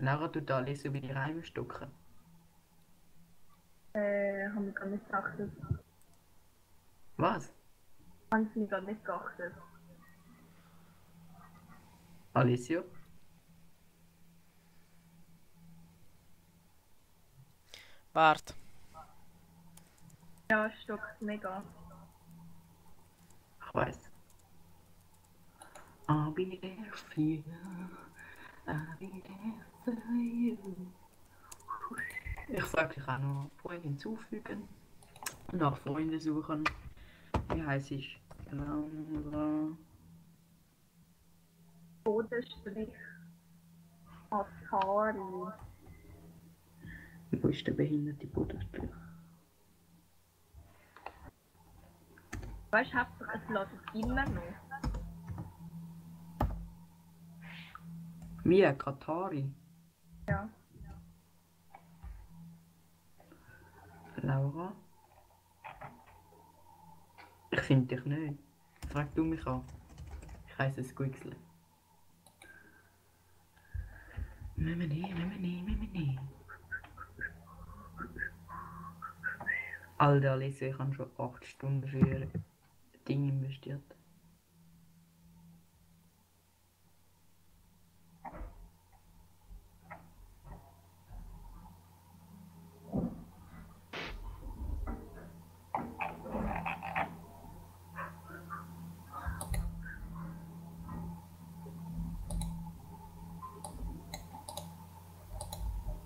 Laura, du da lesen über die Reime stucken. Haben wir gar nicht geachtet. Was? Haben sie gar nicht geachtet. Alessio? Wart. Ja, stockt mega. Ich weiß. I'll be there for you. I'll be there for you. Ich sag, ich kann noch Freunde hinzufügen. Nach Freunden suchen. Wie heißt es? Laura. Bodenstrich. Atari. Wo ist der behinderte Bodenstrich? Weißt du, es lädt immer noch. Wie? Katari? Ja. Laura? Ich finde dich nicht. Frag du mich an. Ich heiße es Squixle. Mimini. Alter, Alessio, ich habe schon 8 Stunden für Dinge investiert.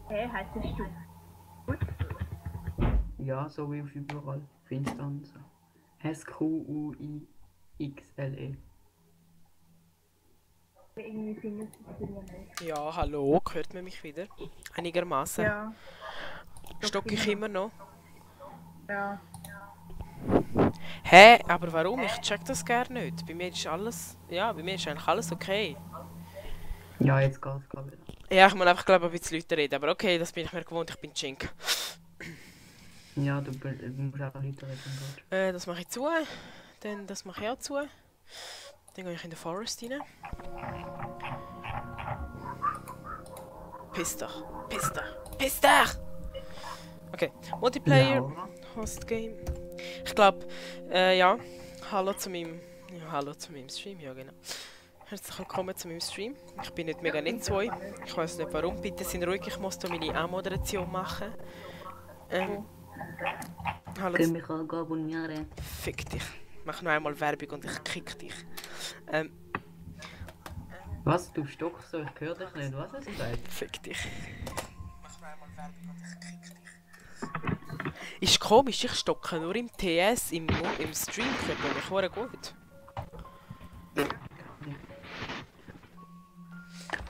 Hey, heisst du? Gut. Ja, so wie auf überall. Findest du dann so. SQUIXLE. Irgendwie finden sie es immer nicht. Ja, hallo, hört man mich wieder? Einigermaßen. Ja. Stock ich immer noch? Ja. Hä? Aber warum? Ich check das gar nicht. Bei mir ist alles... Ja, bei mir ist eigentlich alles okay. Ja, jetzt geht's gerade wieder. Ja, ich muss einfach glaube ein bisschen Leute reden, aber okay, das bin ich mir gewohnt, ich bin Chink. Ja, du musst einfach Leute reden. Das mache ich zu. Dann das mache ich auch zu. Dann gehe ich in den Forest rein. Piss dich! Piss dich! Piss dich! Okay, Multiplayer, Laura? Host Game. Ich glaube, ja. Hallo zu meinem Stream, ja genau. Herzlich willkommen zu meinem Stream. Ich bin nicht mega nett zu euch. Ich weiß nicht warum. Bitte sind ruhig, ich muss hier meine Anmoderation machen. Hallo. Können mich auch abonnieren. Fick dich. Mach noch einmal Werbung und ich kick dich. Was? Du stockst so? Ich höre dich nicht. Was hast du gesagt? Fick dich. Mach noch einmal Werbung und ich kick dich. Ist komisch, ich stocke nur im TS, im Stream hört man mich verdammt gut.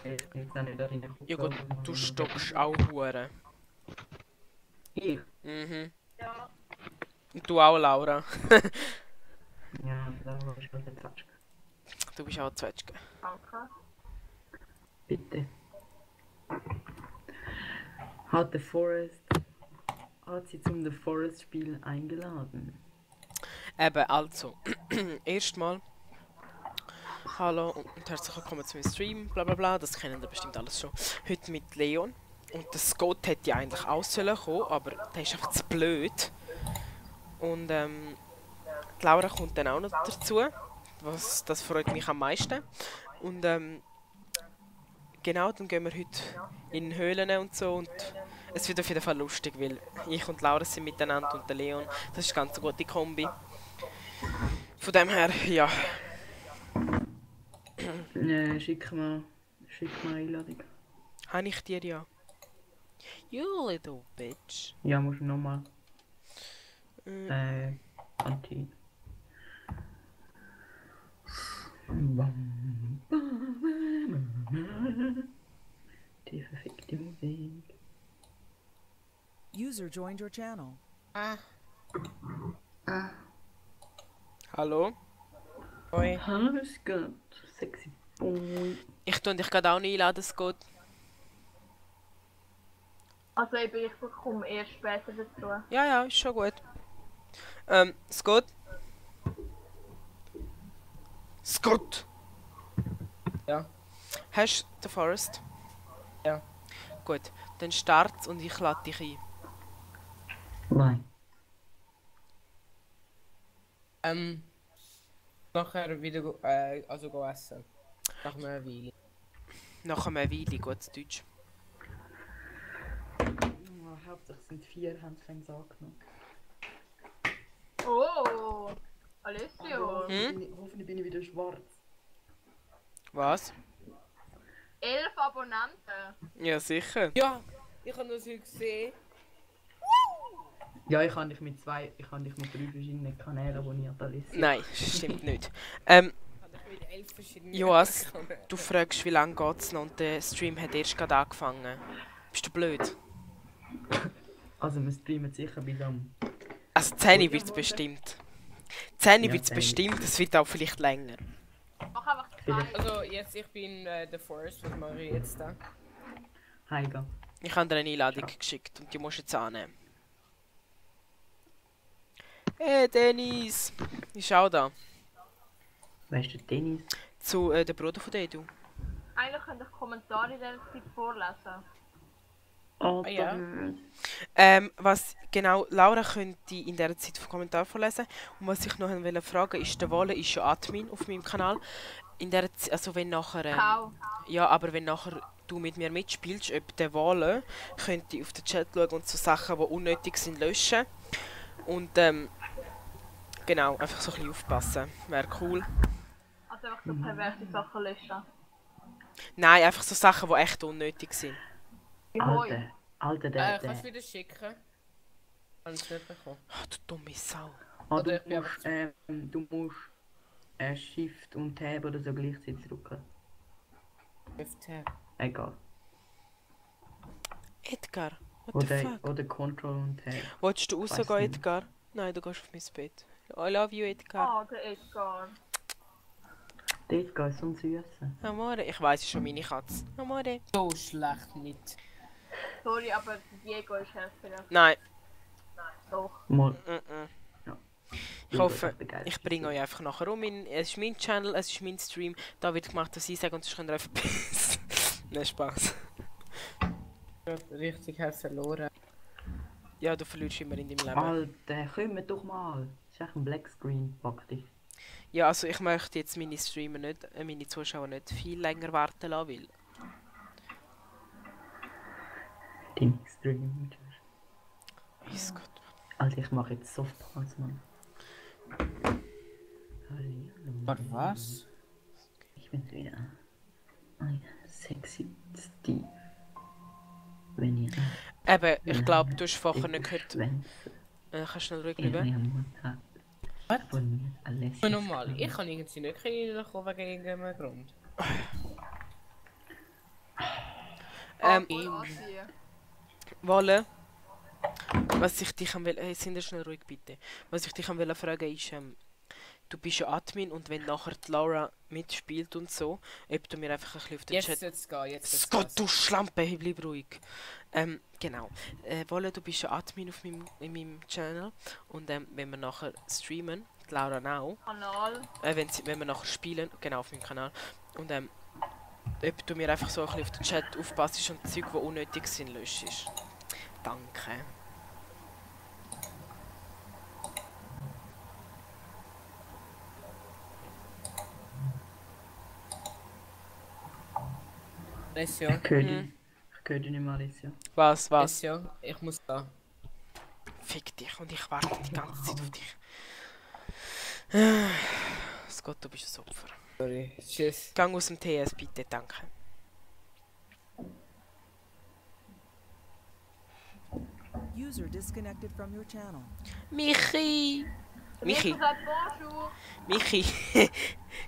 Ich bin jetzt auch nicht darin. Ja gut, du stockst auch hure. Ich? Mhm. Ja. Und du auch, Laura. Ja, Laura ist halt ein Zwetschge. Du bist auch Zwetschge. Danke. Bitte. Hat sie zum The Forest Spiel eingeladen? Eben, also. Erstmal. Hallo und herzlich willkommen zu meinem Stream, bla bla bla, das kennen ihr bestimmt alles schon. Heute mit Leon. Und der Scott hätte ja eigentlich auch sollen kommen, aber der ist einfach zu blöd. Und die Laura kommt dann auch noch dazu. Das freut mich am meisten. Und genau, dann gehen wir heute in Höhlen und so. Und es wird auf jeden Fall lustig, weil ich und Laura sind miteinander und der Leon. Das ist eine ganz gute Kombi. Von dem her, ja. Schick mir eine Einladung. Habe ich dir ja. You little bitch. Ja, musst du nochmal. Anti. Die verfickte Musik. User joined your channel. Hallo? Hoi. Hallo Scott, sexy boy. Ich tue dich gerade auch nicht einladen, Scott. Also ich komme erst später dazu. Ja, ist schon gut. Scott? Scott! Ja. Hast du The Forest? Ja. Gut, dann start's und ich lade dich ein. Nein. Nachher wieder also go essen. Nach einer Weile. Nach einer Weile, gutes Deutsch. Oh, hauptsächlich sind 4, haben es längst angenommen. Oh, Alessio. Hoffentlich bin ich wieder schwarz. Was? 11 Abonnenten. Ja, sicher. Ja, ich habe das heute gesehen. Ja, ich habe dich mit 3 verschiedenen Kanälen abonniert, Alicia. Nein, stimmt nicht. Habe ich mit 11 verschiedenen Joas, Kanälen. du fragst, wie lange geht's noch und der Stream hat erst gerade angefangen. Bist du blöd? Also wir streamen sicher bis am... Also 10 wird's bestimmt. 10 Ja, wird's 10. bestimmt, es wird auch vielleicht länger. Mach einfach 2. Vielleicht. Also jetzt, ich bin der Forest, was mache ich jetzt da? Heiga. Ich habe dir eine Einladung geschickt und die musst du jetzt annehmen. Hey Dennis! Ich schau da. Weißt du, Dennis? Zu der Bruder von dir, du. Eigentlich könnt ihr Kommentare in dieser Zeit vorlesen. Oh, ja. Was genau, Laura könnte in dieser Zeit von Kommentaren vorlesen. Und was ich noch wollte fragen, ist, der Wolle ist ja Admin auf meinem Kanal. In der also wenn nachher... Kau. Ja, aber wenn nachher du mit mir mitspielst, ob der Wolle könnte auf den Chat schauen und so Sachen, die unnötig sind, löschen. Und genau, einfach so ein bisschen aufpassen. Wäre cool. Also einfach so perverse Sachen löschen. Nein, einfach so Sachen, die echt unnötig sind. Alter, Kannst du wieder schicken? Habe ich es nicht bekommen. Ach, du dumme Sau. Oder ich bin einfach du musst Shift und Tab oder so gleichzeitig drücken. Tab. Egal. Edgar, what the fuck? Oder Control und Tab. Wolltest du Weiss rausgehen, nicht. Edgar? Nein, du gehst auf mein Bett. I love you, Edgar. Ah, der Edgar. Der Edgar ist so ein Süßer. Amore, ich weiss, es ist schon meine Katze. Amore. So schlecht nicht. Sorry, aber Diego ist heftiger. Nein. Doch. Mal. Mm-mm. Ja. Ich hoffe, ich bringe euch einfach nachher um. Es ist mein Channel, es ist mein Stream. Da wird gemacht, was ich sage und sonst könnt ihr einfach pissen. Nein, Spaß. Ich habe richtig verloren. Ja, du verlierst immer in deinem Leben. Alter, komm doch mal. Das ist echt ein Blackscreen praktisch. Ja, also ich möchte jetzt meine Streamer nicht, meine Zuschauer nicht viel länger warten lassen, weil... Den Stream. Weiss Gott. Also ich mache jetzt Softpause, Mann. Warte, was? Ich bin wieder ein sexy Steve. Wenn ihr... Eben, ich glaube, du hast vorher nicht gehört... Schwänze kannst du schnell ruhig in bleiben? eurem Mund habt. Was? Von mir alles. Aber normal, ich kann irgendwie nicht reinkommen wegen irgendeinem Grund. Voll anziehen. Wolle, was ich dich will, sind ihr schnell ruhig bitte. Was ich dich will fragen ist, du bist ja Admin und wenn nachher die Laura mitspielt und so, ob du mir einfach ein bisschen auf den Jetzt Chat... jetzt gehen, jetzt Gott, du Schlampe, bleib ruhig. Genau. Wolle, du bist ja Admin auf in meinem Channel und wenn wir nachher streamen, die Laura auch, Kanal. wenn wir nachher spielen, genau auf meinem Kanal, und ob du mir einfach so ein bisschen auf den Chat aufpasst und Zeug, die unnötig sind, löschst. Danke. Alessio, Ich höre dich. Ich höre dich nicht mehr, Alicia. Was? Alessio, ich muss da. Fick dich und ich warte die ganze Zeit auf dich. Scott, du bist ein Opfer. Sorry, tschüss. Gang aus dem TS bitte, danke. User disconnected from your channel. Michi! Michi, Michi sagt Bonjour. Michi,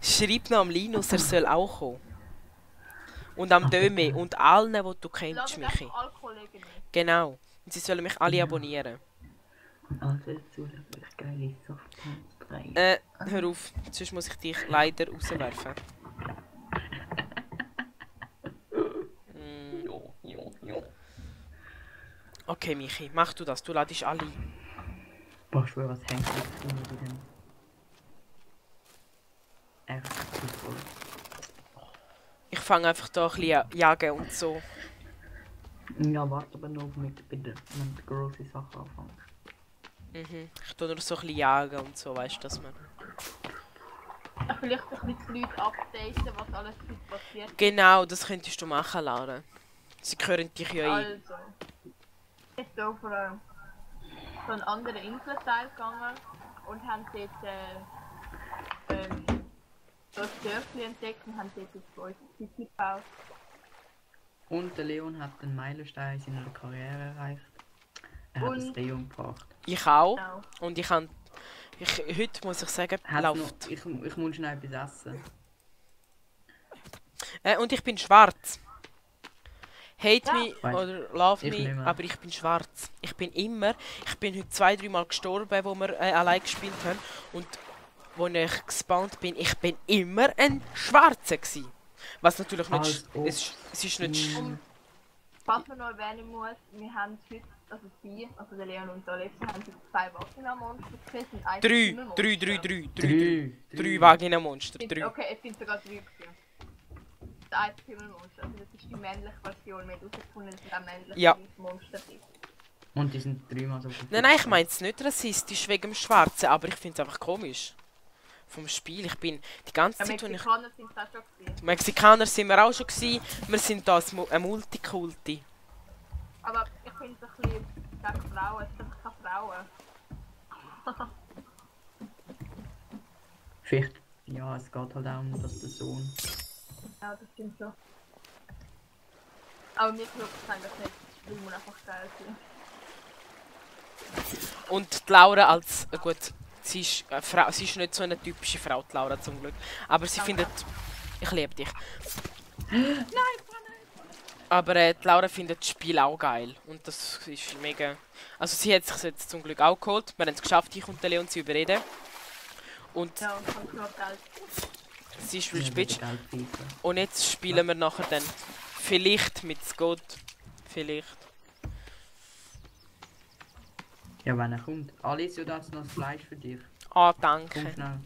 schreib noch am Linus, er soll auch kommen. Und am Döme und allen, die du kennst, Lass Michi. mich alle Kollegen nicht. Genau. Und sie sollen mich alle abonnieren. Und alle zusätzlich geile Softpause bringen. Hör auf, sonst muss ich dich leider rauswerfen. Okay, Michi, mach du das, du ladest alle. Boah, schwör, was hängt jetzt von mir wieder? Echt super. Ich fange einfach da ein bisschen jagen und so. Ja, warte aber noch mit grossen Sachen anfangen. Mhm. Ich tue nur so ein bisschen jagen und so, weißt du, dass man... Vielleicht ein bisschen die Leute updaten, was alles heute passiert. Genau, das könntest du machen, Lara. Sie hören dich ja ein. Also, ich bin auf so einen anderen Inselteil gegangen und haben dort so ein Dörfli entdeckt und haben dort jetzt bei uns ein City gebaut. Und der Leon hat den Meilenstein in seiner Karriere erreicht. Er hat das Und- Reh umgebracht. Ich auch. Genau. Und ich kann... heute muss ich sagen, Hat läuft. noch, ich muss schnell etwas essen. Und ich bin schwarz. Hate Ja. me Weiss. oder love Ich nicht me, mehr. aber ich bin schwarz. Ich bin heute 2-3 Mal gestorben, wo wir allein gespielt haben. Und wo ich gespawnt bin, ich bin immer ein Schwarzer gsi. Was natürlich nicht... Als ob. Es ist nicht... Und was man noch erwähnen muss, wir haben heute, also sie, also der Leon und der Alexia, haben heute 2 Vagina-Monster gekriegt und 1 Pimmelmonster. 3 Vagina-Monster. Sind- 3. Okay, es sind sogar 3 gewesen. Das 1 Pimmelmonster, also das ist die männliche Version, wir haben herausgefunden, dass es auch männliche Ja. Monster gibt. Und die sind 3-mal so gut. Nein, ich meine es nicht rassistisch wegen dem Schwarzen, aber ich finde es einfach komisch. Vom Spiel, ich bin die ganze Ja, Zeit, wenn ich... Mexikaner sind es auch schon gewesen. Mexikaner sind wir auch schon gewesen. Wir sind da ein Multikulti. Aber ich finde es ein bisschen gegen Frauen, es sind keine Frauen. Vielleicht, ja, es geht halt auch um, dass der Sohn. Ja, das stimmt so. Aber mir glaubt es eigentlich nicht, das Spiel muss einfach geil sein. Und die Laura als... gut, sie ist, Frau, sie ist nicht so eine typische Frau, die Laura zum Glück. Aber sie Danke. findet... Ich liebe dich. Aber die Laura findet das Spiel auch geil. Und das ist mega... Also sie hat sich jetzt zum Glück auch geholt. Wir haben es geschafft, ich und der Leon zu überreden. Und Ja, und ich glaube Geld. sie ist Ja, Bitch. Geld pfeifen. Und jetzt spielen wir nachher dann... Vielleicht mit Scott. Vielleicht. Ja, wenn er kommt. Alice, da ist noch das Fleisch für dich. Ah, Komm danke. schnell.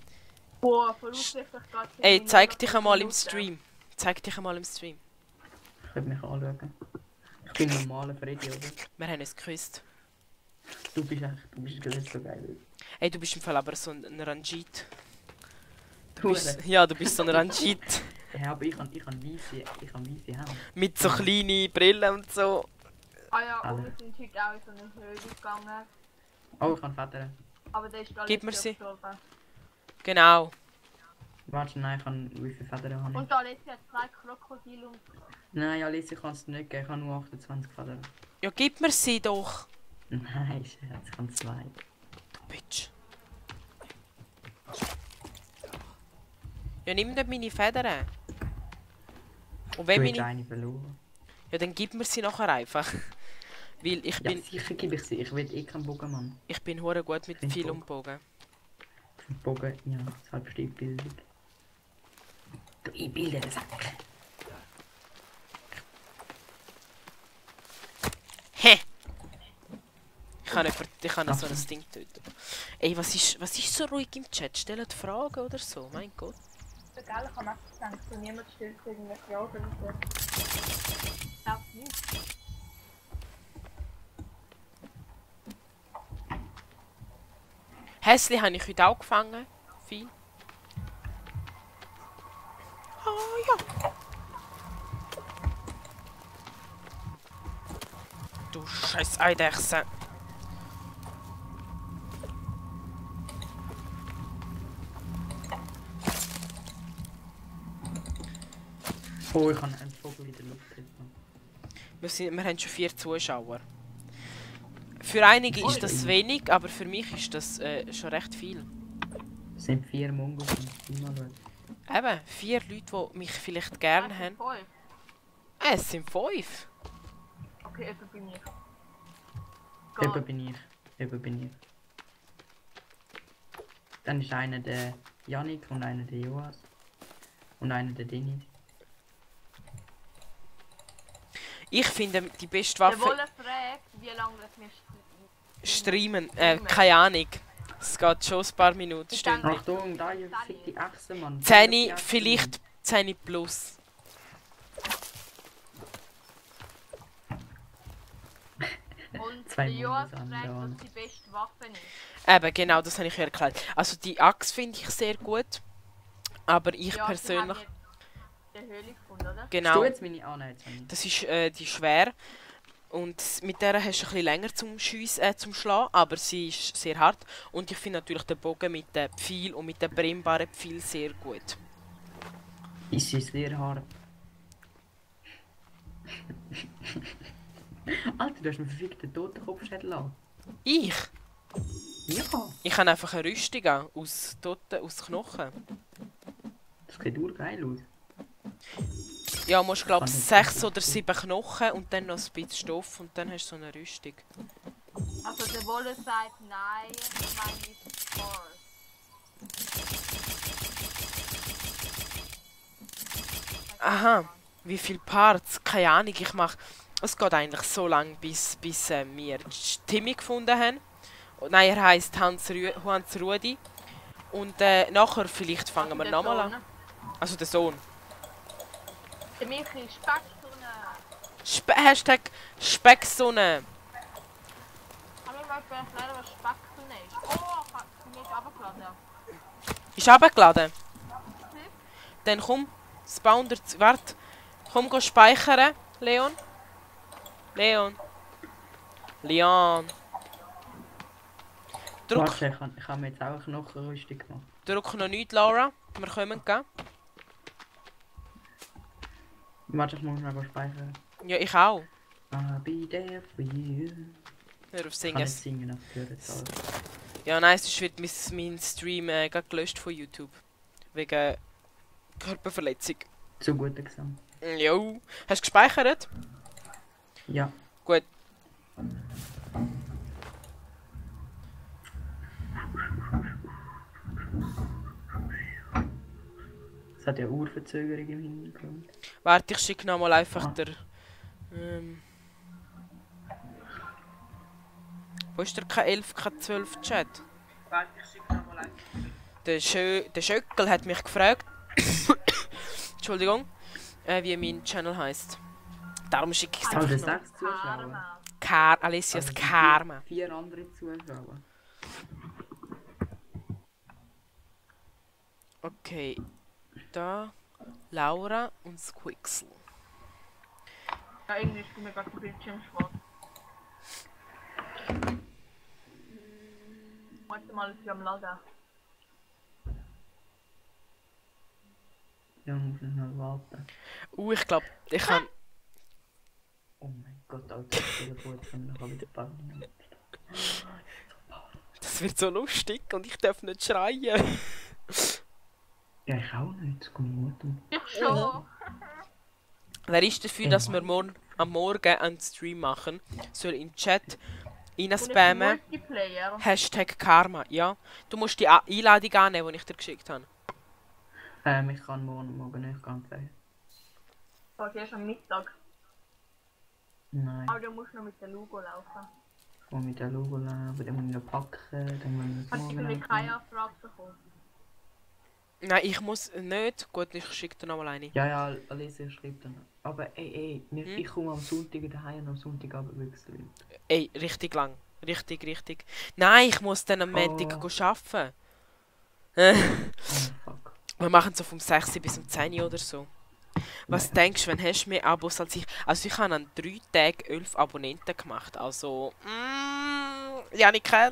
Boah, voraussichtlich geht es Ey, zeig dich einmal im Stream. Zeig dich einmal im Stream. Ich will mich anschauen. Ich bin ein normaler Freddy, oder? Wir haben uns geküsst. Du bist gerade so geil. Ey, du bist im Fall aber so ein Ranjit. Du Hure. bist, ja, du bist so ein Ranjit. Ja, aber ich habe weisse Hände. Mit so kleinen Brillen und so. Ah ja, Alle. und wir sind heute auch in so eine Höhle gegangen. Oh, ich kann Väter. Aber der ist alles Gib mir sie. gestorben. Genau. Warte, nein, wie viele Väter habe ich? Und da letzte hat 2 Krokodile und... Nein, Alice, ich kann es nicht geben. Ich habe nur 28 Väter. Ja, gib mir sie doch. Nein, Scherz, ich habe 2. Du Bitch. Ja, nimm nicht meine Federn. Und wenn Du hast meine... eine verloren. Ja, dann gib mir sie nachher einfach. Weil ich Ja, bin... sicher gebe ich sie. Ich will eh keinen Bogen, Mann. Ich bin hure gut mit Find Pfeil Bogen. und Bogen. Für Bogen, ja, das halb Bildung. Du einbilder Sack. Hä? Ich kann so Ach ein Ding töten. Ey, was ist so ruhig im Chat? Stellt Fragen oder so, mein Gott. Egal, ich habe einfach gedacht, so niemand stellt irgendwelche Fragen oder so. Ich glaube nicht. Hässli habe ich heute auch gefangen. Viel. Ah ja. Du scheiß Eidechse. Oh, ich habe einen Vogel in der Luft getroffen. Wir haben schon 4 Zuschauer. Für einige ist das wenig, aber für mich ist das schon recht viel. Es sind 4 Mongos und mal schauen. Eben, 4 Leute, die mich vielleicht gerne haben. 5. Es sind 5. Okay, etwa bin ich. Eben bin ich. Eben bin ich. Dann ist einer der Yannick und einer der Joas. Und einer der Dennis. Ich finde die beste Der Waffe Wolle fragt, wie lange das wir streamen. Keine Ahnung. Es geht schon ein paar Minuten. Ich denke- Stündchen. Achtung, da ihr fickte Echse, Mann. 10, vielleicht 10 plus. 2 Der Joa Monate sagt, an. dass die beste Waffe ist. Eben, genau, das habe ich ja erklärt. Also die Axt finde ich sehr gut. Aber ich Ja, persönlich... sie haben ja die Höhle gefunden, oder? Hast Genau, du jetzt meine... Ah nein, jetzt habe ich. das ist die schwer. Und mit der hast du ein bisschen länger zum Schlagen, aber sie ist sehr hart. Und ich finde natürlich den Bogen mit dem Pfeil und mit dem brennbaren Pfeil sehr gut. Ist sie sehr hart. Alter, du hast mir verfickten Totenkopfschädel an. Ich? Ja. Ich habe einfach eine Rüstung an, aus Knochen. Das sieht urgeil aus. Ja, musst glaube ich Kann ich 6 oder 7 Knochen und dann noch ein bisschen Stoff und dann hast du so eine Rüstung. Also der Wolle sagt nein, ich meine nicht Force. Aha, wie viele Parts? Keine Ahnung, ich mache... Es geht eigentlich so lange, bis wir Timmy gefunden haben. Nein, er heisst Hans Rudi. Und nachher vielleicht fangen wir nochmal an. Also der Sohn. Der Michi Specksonne. Hashtag Specksonne. Kann mir mal erklären, was Specksonne ist? Oh, ich bin nicht runtergeladen. Ist abgeladen. Dann komm, spawn dir... Warte. Komm, geh speichern, Leon. Leon. Druck, Warte, ich habe mir jetzt auch eine Knochenrüstung gemacht. druck noch nichts, Laura. Wir kommen gehen. Warte, ich muss mal speichern. Ja, ich auch. I'll be there for you. Hör auf Ich kann singen. nicht singen, auf gehört jetzt. Ja, nein, sonst wird mein Stream gerade gelöscht von YouTube. Wegen Körperverletzung. Zu guter Gesang. Jo. Hast du gespeichert? Ja. Gut. Es hat ja Urverzögerung im Hintergrund. Warte, ich schicke nochmal einfach Ah. der... Wo ist der K11, K12 Chat? Warte, ich schicke nochmal ein. Der Schöckel hat mich gefragt... Entschuldigung. Wie mein Channel heisst. Darum schicke ich es Also einfach noch. 6 Zuschauer. Alessias Also Karma. 4 andere Zuschauer. Okay. Da... Laura und Squixel. Ja, irgendwie ist mir gerade der Bildschirm schwarz. Warte mal, ich am Laden. Ja, muss ich noch warten. Ich glaube, ich kann... Oh mein Gott, Alter, ich bin gut von der wieder bauen. Das wird so lustig und ich darf nicht schreien. Ja, ich auch nicht, das kommt gut um. Ich schon! Wer ist dafür, dass wir am Morgen einen Stream machen? Soll in den Chat reinspammen. Multiplayer. Hashtag Karma, ja. Du musst die Einladung annehmen, die ich dir geschickt habe. Ich kann morgen nicht ganz sagen. Fahrt erst am Mittag. Nein, Aber du musst noch mit der Lugo laufen. ich muss mit der Logo laufen, dann muss ich noch packen, dann muss ich das Hast du morgen vielleicht keine Anfrage bekommen? Nein, ich muss nicht. Gut, ich schicke dir nochmal eine. Ja, Alessia schreibt dann. Aber ich komme am Sonntag daheim und am Sonntagabend wechseln. Ey, richtig lang. Richtig. Nein, ich muss dann am Montag arbeiten. Oh fuck. Wir machen so vom 6 bis um 10 oder so. Was denkst du, wenn hast du mehr Abos als ich? Also ich habe an 3 Tagen 11 Abonnenten gemacht. Also... Janika,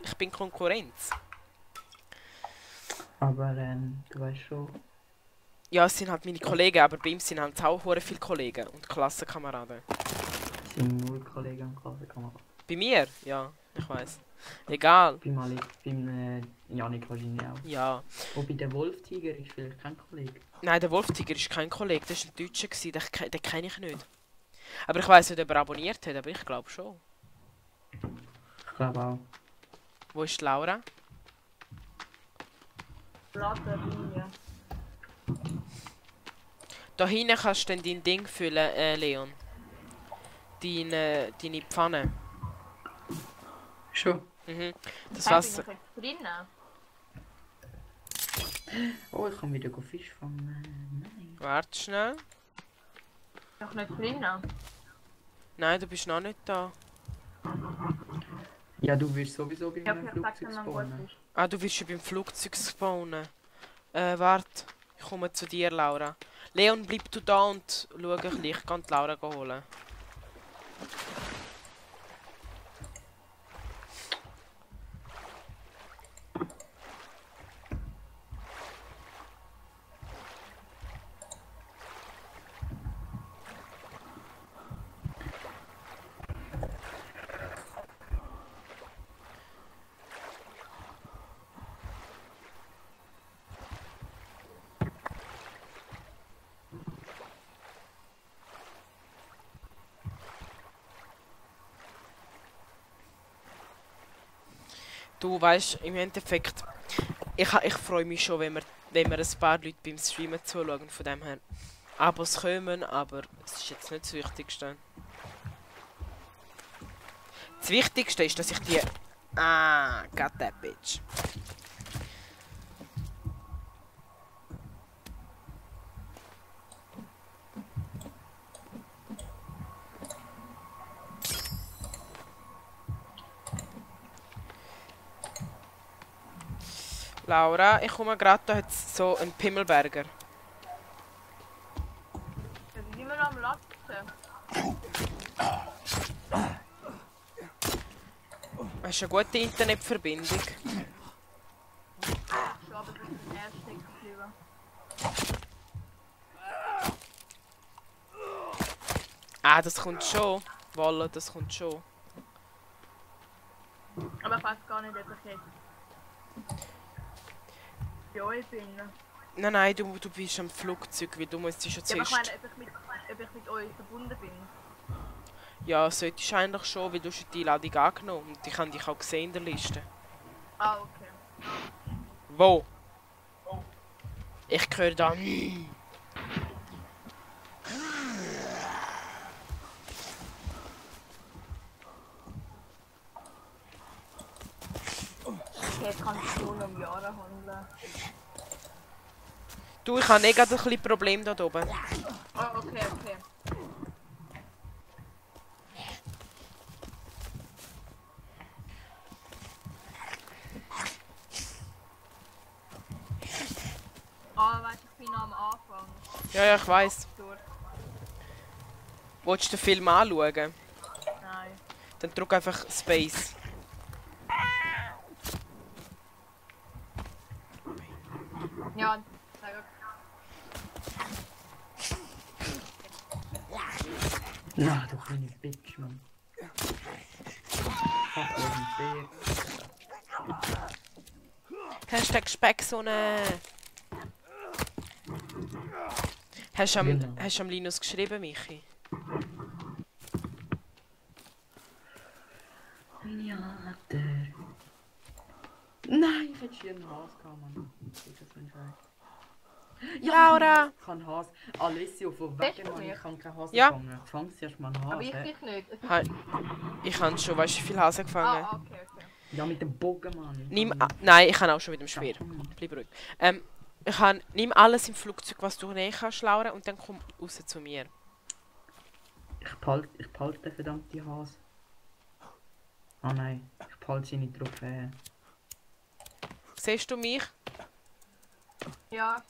ich bin Konkurrenz. Aber du weißt schon. Ja, es sind halt meine Kollegen, aber bei ihm sind halt auch hure viele Kollegen und Klassenkameraden. Es sind nur Kollegen und Klassenkameraden. Bei mir? Ja, ich weiß. Egal. Beim Janik wahrscheinlich auch. Ja. Wobei der Wolftiger ist vielleicht kein Kollege. Nein, der Wolftiger ist kein Kollege, das war ein Deutscher, den kenne ich nicht. Aber ich weiß nicht, ob er abonniert hat, aber ich glaube schon. Ich glaube auch. Wo ist die Laura? Batterie. Da hinten kannst du dann dein Ding füllen, Leon. Deine Pfanne. Schon. Mhm. Das Da bin Wasser. ich jetzt drinnen. Oh, ich kann wieder Fisch fangen. Nein. Warte schnell. Noch nicht drinnen. Nein, du bist noch nicht da. Ja, du wirst sowieso bei Ja, einem vielleicht sagt Flugzeug er mal, gut spawnen. ist. Ah, du wirst schon beim Flugzeug spawnen. Warte. Ich komme zu dir, Laura. Leon, bleib du da und schau ein bisschen. Ich kann die Laura holen. Du weißt, im Endeffekt, ich freue mich schon, wenn wir ein paar Leute beim Streamen zuschauen. Von dem her, Abos kommen, aber es ist jetzt nicht das Wichtigste. Das Wichtigste ist, dass ich die... Ah, got that bitch. Laura, ich komme gerade, da hat es so einen Pimmelberger. Wir sind immer noch am Latzen. Hast du eine gute Internetverbindung? Schon, aber das ist das erste geblieben. Ah, das kommt schon. Wolle, das kommt schon. Aber ich weiß gar nicht, ob ich jetzt bei euch bin. Nein, nein, du bist am Flugzeug, weil du musst schon Ja, aber zuerst... ich meine, ob ich mit euch verbunden bin. Ja, solltest du eigentlich schon, weil du schon die Einladung angenommen und ich habe dich auch gesehen in der Liste. Ah, okay. Wo? Ich höre da... Okay, jetzt kann ich nur um Jahre handeln. Du, ich habe gerade ein bisschen Problem da oben. Oh, okay, okay. Ah, weißt du, ich bin noch am Anfang. Ja, ja, ich weiss. Durch. Willst du den Film anschauen? Nein. Dann drück einfach Space. Ja, sag Na, du kleines Bitch, Mann. Fuck, Bär. Hashtag Specksonne. Hast du Genau. am Linus geschrieben, Michi? Ja, der. Nein, ich hätte hier einen Has gehabt, Mann. Das ist so ein Scheiß. Laura! Ich kann Has. Alessio, von Bist wegen, du Mann, mir? ich kann keinen Has Ja. fangen. Fangst erst mal einen Has. aber ich hä? dich nicht. Es ist... Ha ich habe schon, weißt du, wie viel Hasen gefangen? Ah, okay, okay. Ja, mit dem Bogen, Mann. Nein, ich habe auch schon mit dem Speer. Bleib ruhig. Nimm alles im Flugzeug, was du nehmen kannst, Laura, und dann komm raus zu mir. Ich behalte den verdammten Has. Ah nein, ich behalte sie nicht drauf. Siehst du mich? Ja,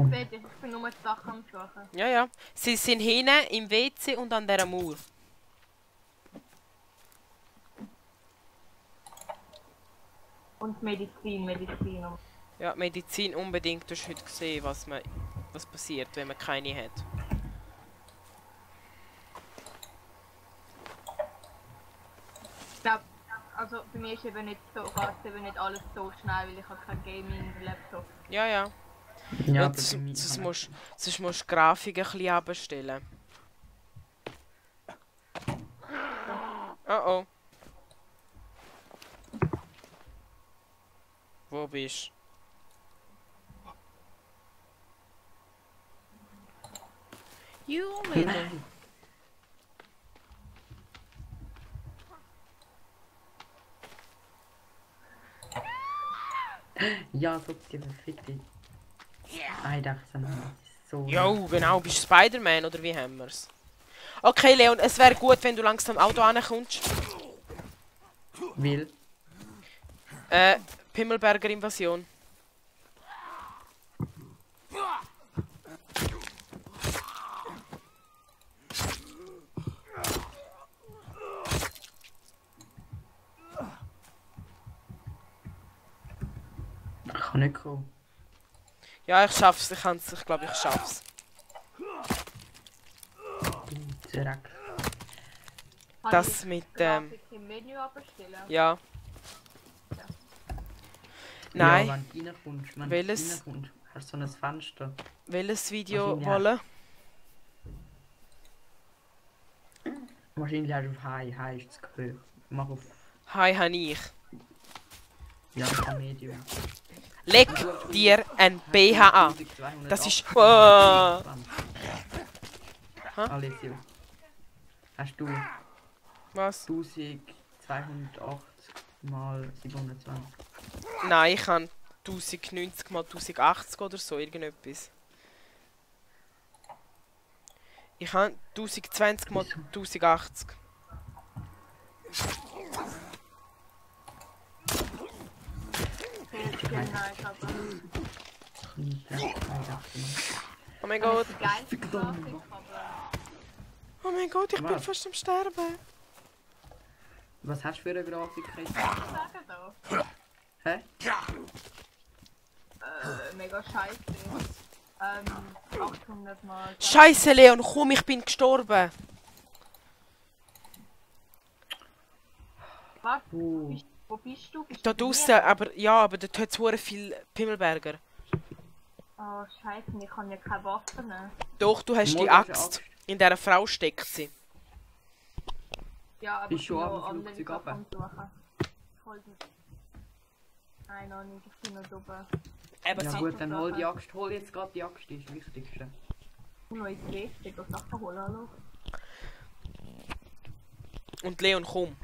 fertig. Ich bin nur die Sachen am Suchen. Ja, ja. Sie sind hinten im WC und an dieser Mauer. Und Medizin. Ja, Medizin unbedingt. Du hast heute gesehen, was passiert, wenn man keine hat. Ich glaube, also bei mir ist eben nicht so, geht eben nicht alles so schnell, weil ich habe kein Gaming-Laptop. Ja, ja. Ja, Und sonst musst du die Grafik ein bisschen abstellen. Oh oh. Wo bist du? Junge! Nein. Ja, so die verfickte. Ah, ich dachte, das ist so... Jo, genau, bist du Spider-Man oder wie haben wir's? Okay, Leon, es wäre gut, wenn du langsam Auto ankommst. Will. Pimmelberger Invasion. Ich kann nicht kommen. Ja, ich schaff's, ich glaube, ich schaff's. Dreck. Das mit Grafik im Menü abstellen. ja. Nein, Ja, wenn du reinkommst, Welches? hast du so ein Fenster. welches Video Wahrscheinlich wollen? Wahrscheinlich hast du auf High. High ist zu hoch. Mach auf... Hi, habe ich. Ja, das ist Medium. Leg dir ein BH an. Das ist... Oh. Alessio. Hast du Was? 1280 mal 720? Nein, ich habe 1090 mal 1080 oder so, irgendetwas. Ich habe 1020 mal 1080. Oh mein Gott. Die geilste Grafik, aber... Oh mein Gott, ich bin Was? fast am Sterben. Was hast du für eine Grafik? Sagen da. Hä? Mega scheiße. 800 mal... Scheiße, Leon, komm, ich bin gestorben. Was? Wo bist du? Bist Da du draussen, hier? aber ja, aber dort hat es hure viel Pimmelberger. Oh scheiße, ich kann ja keine Waffen nehmen. Doch, du hast die Mal, du hast Axt. Axt. In dieser Frau steckt sie. Ja, aber Bist ich du bin am noch andere Flugzeug Sachen runter? suchen. Ich hol die... Nein, noch nicht, ich bin noch oben. Eben, Ja sie- gut, dann hol die Axt. Hol jetzt gerade die Axt, die ist das Wichtigste. Ich muss ins WC gehen, Sachen holen, hallo? Und Leon, komm.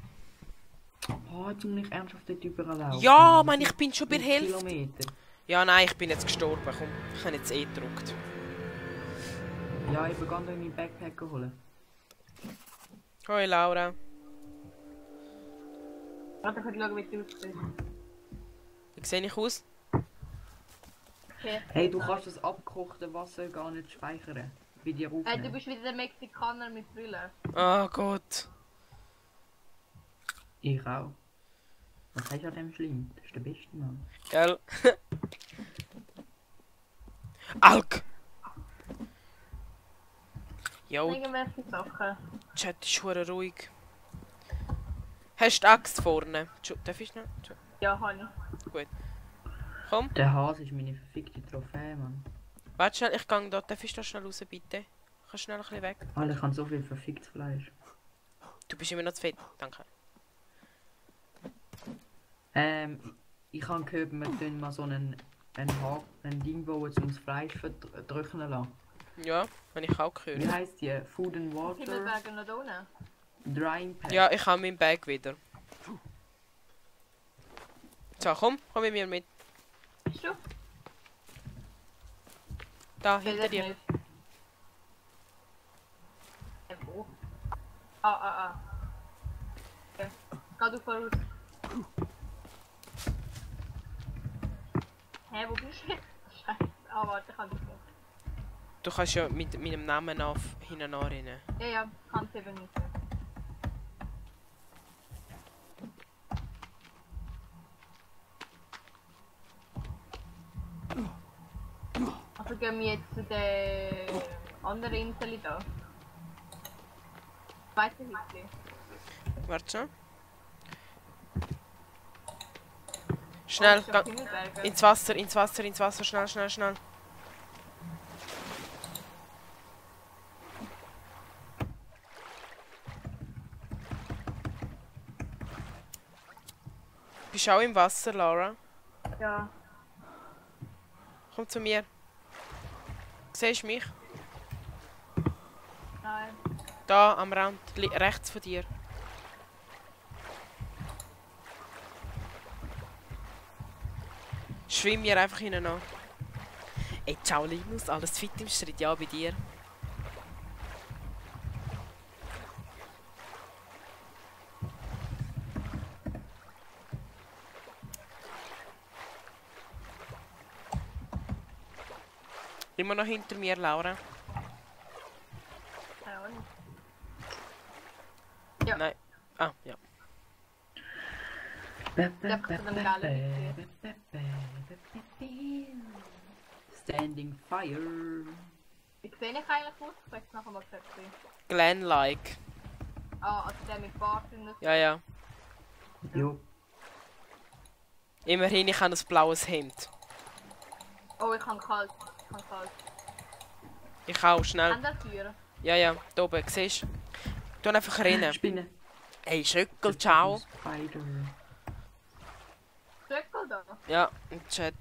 Oh, jetzt muss ich ernsthaft dort überlaufen. Ja, Mann, ich bin schon bei der Wie Hälfte. Kilometer. Ja, nein, ich bin jetzt gestorben. Komm, ich habe jetzt gedruckt. Ja, ich begann da meinen Backpack holen. Hoi, Laura. Warte, ich kann schauen, wie du aussiehst. Wie sehe ich aus? Okay. Hey, du kannst das abgekochte Wasser gar nicht speichern. Bei dir Du aufnehmen. bist wieder der Mexikaner mit Brille. Oh Gott. Ich auch. Was heißt an dem schlimm? Das ist der beste Mann. Gell? Alk! Jo, Irgendwelche Sachen. Chat ist hure ruhig. Hast du die Axt vorne? Darf ich noch? Ja, habe ich. Komm, Der Hase ist meine verfickte Trophäe, Mann. warte schnell, ich gang da. Darf ich da schnell raus, bitte? Kannst du schnell ein bisschen weg? Alter, ich habe so viel verficktes Fleisch. Du bist immer noch zu fett. Danke. Ich habe gehört, wir können mal so ein Ding bauen, um das Fleisch verdrücken lassen. Ja, habe ich auch Wie gehört. heisst die? Food and Water Himmelberger noch da unten. Drying Pack. Ja, ich habe meinen Bag wieder. So, komm mit mir mit. Bist du? Da, Sehe hinter das dir. nicht. Wo? Ah. Okay. Geh du voraus. Hä, wo bist du jetzt? Scheiße. Ah, warte, ich kann dich nicht. Du kannst ja mit meinem Namen auf hinten anrennen. Ja, kannst eben nicht. Also gehen wir jetzt zu der anderen Insel da. Zweite Hütte. Warte schon. Schnell, Oh, Himmelberger. ins Wasser, schnell. Bist du auch im Wasser, Laura? Ja. Komm zu mir. Siehst du mich? Nein. Da am Rand, rechts von dir. Schwimm mir einfach hinten an. Ey, ciao Linus, alles fit im Schritt, ja bei dir. Immer noch hinter mir, Laura? Keine Ahnung. Nein. Ah, ja. Standing Fire. Wie sehe ich eigentlich aus? Ich sage es nachher mal gesagt. Glenn-like. Ah, also der mit Bart und das. Ja, ja. Jo. Immerhin, ich habe ein blaues Hemd. Oh, ich habe kalt. Ich habe kalt. Ich auch, schnell. Haben das Feuer? Ja, ja, da oben, siehst du? Tu einfach rennen. Spinne. Ey, Schöckel, ciao. Spider. Stöckel da? Ja, im Chat.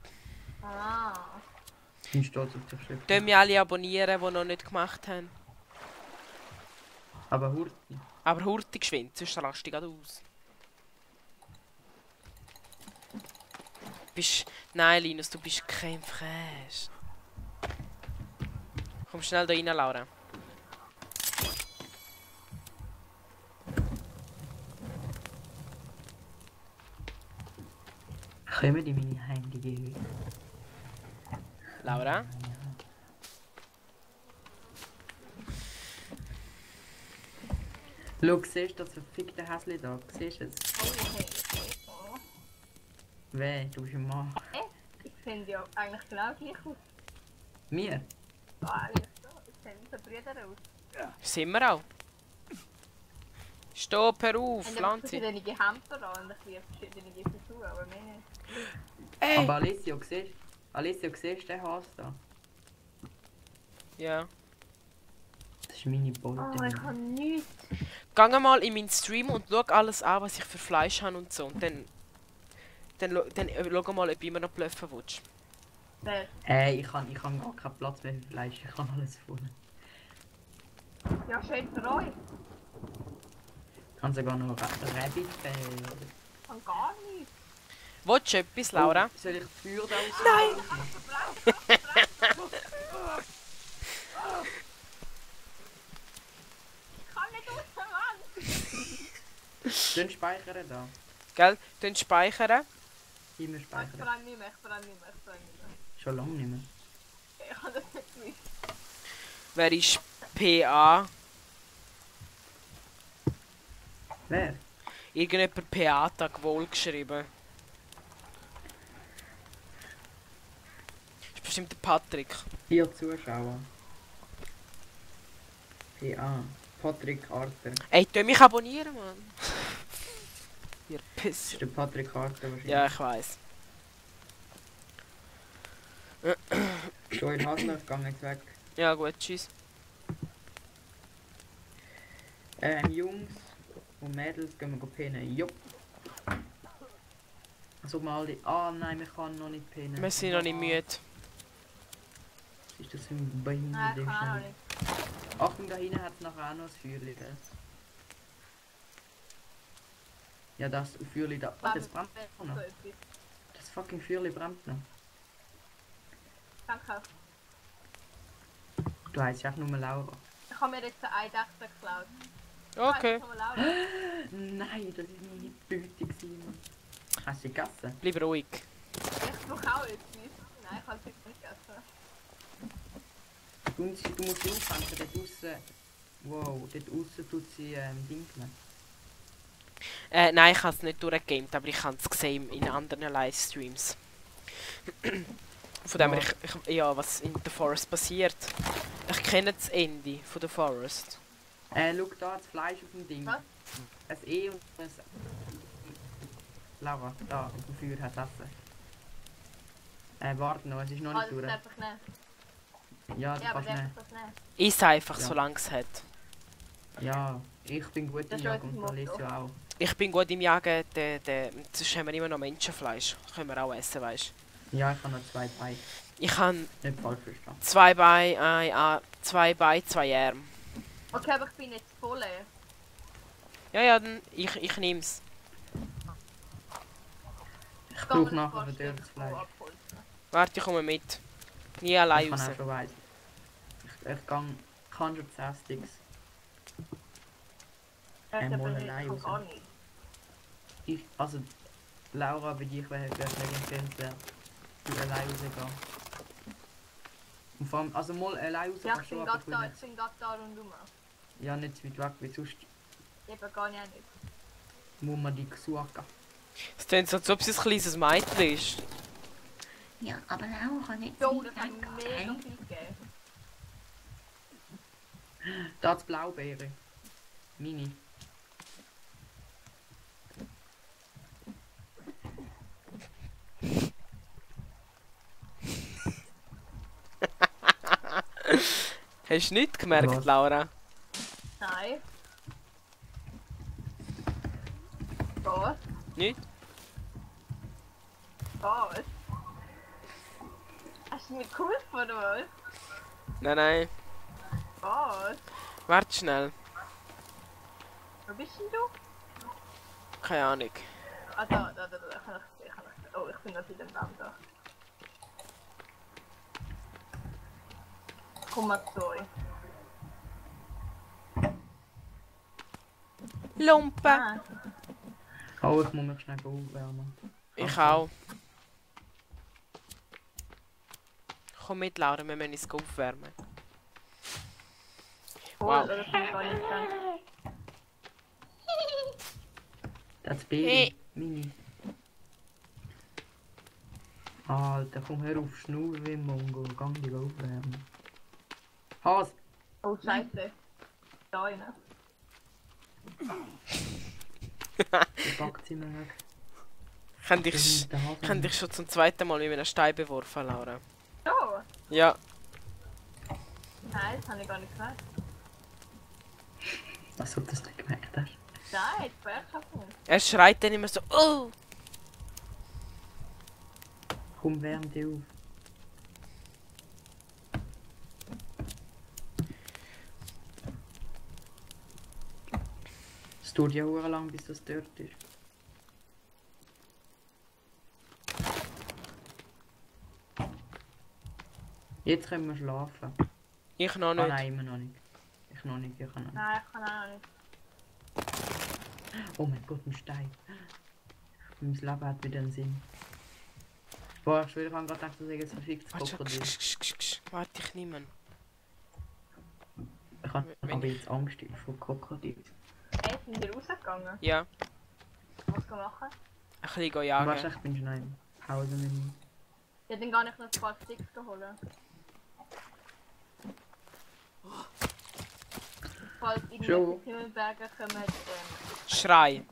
Ah. Ich bin stolz auf dich, Schöpfer. Tun mich alle abonnieren, die noch nicht gemacht haben. Aber Hurti. Aber hurtig geschwind, sonst raste ich grad aus. Nein, Linus, du bist kein Fraiche. Komm schnell da rein, Laura. Kommen die meine heimliche Höhe? Laura? Schau, siehst du das verfickte Häschen da? Siehst du es? Oh. Weh, du bist ein Mann. Ich finde ja eigentlich genau gleich aus. Mir? Ah, eigentlich so. Ich sehe unsere Brüder aus. Sind wir auch? Stopp, hör auf, Und Lanzi. verschiedene Hemden an und ein bisschen verschiedene Frisuren, aber mehr nicht. Ey! Aber Alessio, siehst du den Hase da? Ja. Das ist meine Beute. Oh, ich habe nichts. Geh mal in meinen Stream und schau alles an, was ich für Fleisch habe und so. Und dann schau mal, ob du immer noch bluffen willst. Wer? Ich kann gar keinen Platz mehr für Fleisch, ich kann alles vorne. Ja, schön für euch. Ich kann sogar noch Rabbit Ich habe gar nichts. Willst du etwas, Laura? Oh, soll ich die Feuer da aus? Nein! Ich kann nicht raus, Mann. Dann speichern da. Gell? Dann speichern. Immer Ich speichern. verlange nicht mehr, ich verlange nicht mehr. Schon lange nicht mehr. Ich habe das nicht gewusst. Wer ist PA? Wer? Irgendjemand PA-Tag wohl geschrieben. Das ist bestimmt der Patrick. 4 Zuschauer. PA. Patrick Arter. Ey, tu mich abonnieren, Mann. Ihr Das Piss. ist der Patrick Arter wahrscheinlich. Ja, ich weiss. Joel Hasler, ich gehe jetzt weg. Ja gut, tschüss. Jungs und Mädels gehen wir pennen. Jupp. Also mal die... Ah nein, wir können noch nicht pennen. Wir sind noch nicht müde. Was ist das für ein Bein? Nein, ich kann auch nicht. Achtung, da hinten hat es nachher auch noch ein Feuerli, gell? Ja, das Feuerli da... Oh, das brennt noch. So etwas. Das fucking Feuerli brennt noch. Danke. Du heisst einfach nur Laura. Ich habe mir jetzt eine Dächte geklaut. Okay. Ich habe Laura. Nein, das ist meine Beute gewesen, Mann. Hast du die gegessen? Bleib ruhig. Ich brauche auch etwas. Nein, ich habe es nicht gegessen. Du musst sie aufhängen, dort draussen... Wow, dort draussen tut sie Dinkeln. Nein, ich habe es nicht durchgegamed, aber ich habe es gesehen in anderen Livestreams. Von dem her, ja, was in The Forest passiert. Ich kenne das Ende von The Forest. Schau da, das Fleisch auf dem Ding. Was? Ein E und ein... Laura, da, auf dem Feuer hat das Essen. Warte noch, es ist noch nicht Alles durch. einfach nehmen. Ja, das Ja, aber kannst der du muss nehmen. das nehmen. Ist einfach, Ja. solange es hat. Ja, ich bin gut Das im ist Jagen und unser Alessio auch. Ich bin gut im Jagen, sonst haben wir immer noch Menschenfleisch. Können wir auch essen, weißt du. Ja, ich habe noch 2 Beine. Ich habe Nicht falsch verstanden. 2 Beine, 2 Beine, 2 Arme. Okay, aber ich bin jetzt voll. Ja, ja, dann ich nehme es. Ich brauche nachher verdörrtes Fleisch. Warte, ich komme mit. Nie allein Ich kann raus. auch schon weiss. Ich kann schon 10 Sticks. Mal allein gar raus. nicht. Also, Laura, bei dir wäre es mega empfehlenswert, du allein rausgehen. Und vor allem, also mal allein raus Ja, kannst ich du, bin aber gerade du da, ich nicht, bin gerade da rundherum. ja, nicht zu weit weg, wie sonst Eben gar nicht. muss man die suchen. Es klingt so, als ob sie ein kleines Mädchen ist. Ja, aber Laura nicht Jo, das hat mega viel gegeben. Da die Blaubeere. Mini. Hast du nicht gemerkt, Was? Laura? Nein. Was? Nicht? Was? Hast du mir geholfen oder was? Nein, nein. Was? Warte schnell. Wo bist denn du? Keine Ahnung. Ah, da. Oh, ich bin gerade in dem Baum da. Komm mal zu euch. Lumpen! Ah, Oh, ich muss mich schnell aufwärmen. Ich auch. Komm mit, Laura, wir müssen uns aufwärmen. cool, Wow. das kann ich gar nicht sagen. Das Baby. Hey. Mini. Alter, komm her auf Schnur wie Mongo. Gang dich aufwärmen. Has! Oh, Scheiße. Da rein. Der packt sie mir weg. Ich habe Das dich, ist der Hase. ich habe dich schon zum zweiten Mal mit einem Stein beworfen, Laura. Oh, Ja. nein, das habe ich gar nicht gesagt. Als ob du das nicht gemerkt hast. Nein, das war echt nicht. Er schreit dann immer so, oh! Komm, wärm dich auf. Es dauert ja auch lang, bis das dort ist. Jetzt können wir schlafen. Ich noch Ah nicht. nein, immer noch nicht. Ich noch nicht, ich kann noch nicht. Nein, ich kann auch nicht. Oh mein Gott, ein Stein. Mein Leben hat wieder einen Sinn. Boah, ich habe gerade gedacht, das ist jetzt verficktes Warte schon. Krokodil. Warte, ich nehme ihn. Ich habe Wenn aber ich- jetzt Angst vor Krokodil. Hey, sind wir rausgegangen? Ja, Was kann ich machen? ein bisschen Warte, jagen. ich bin schnell im Hause mit mir. Ich hätte dann gar nicht noch ein paar Sticks geholt. Falls Schon. irgendwelche Himmelberge kommen, Schrei.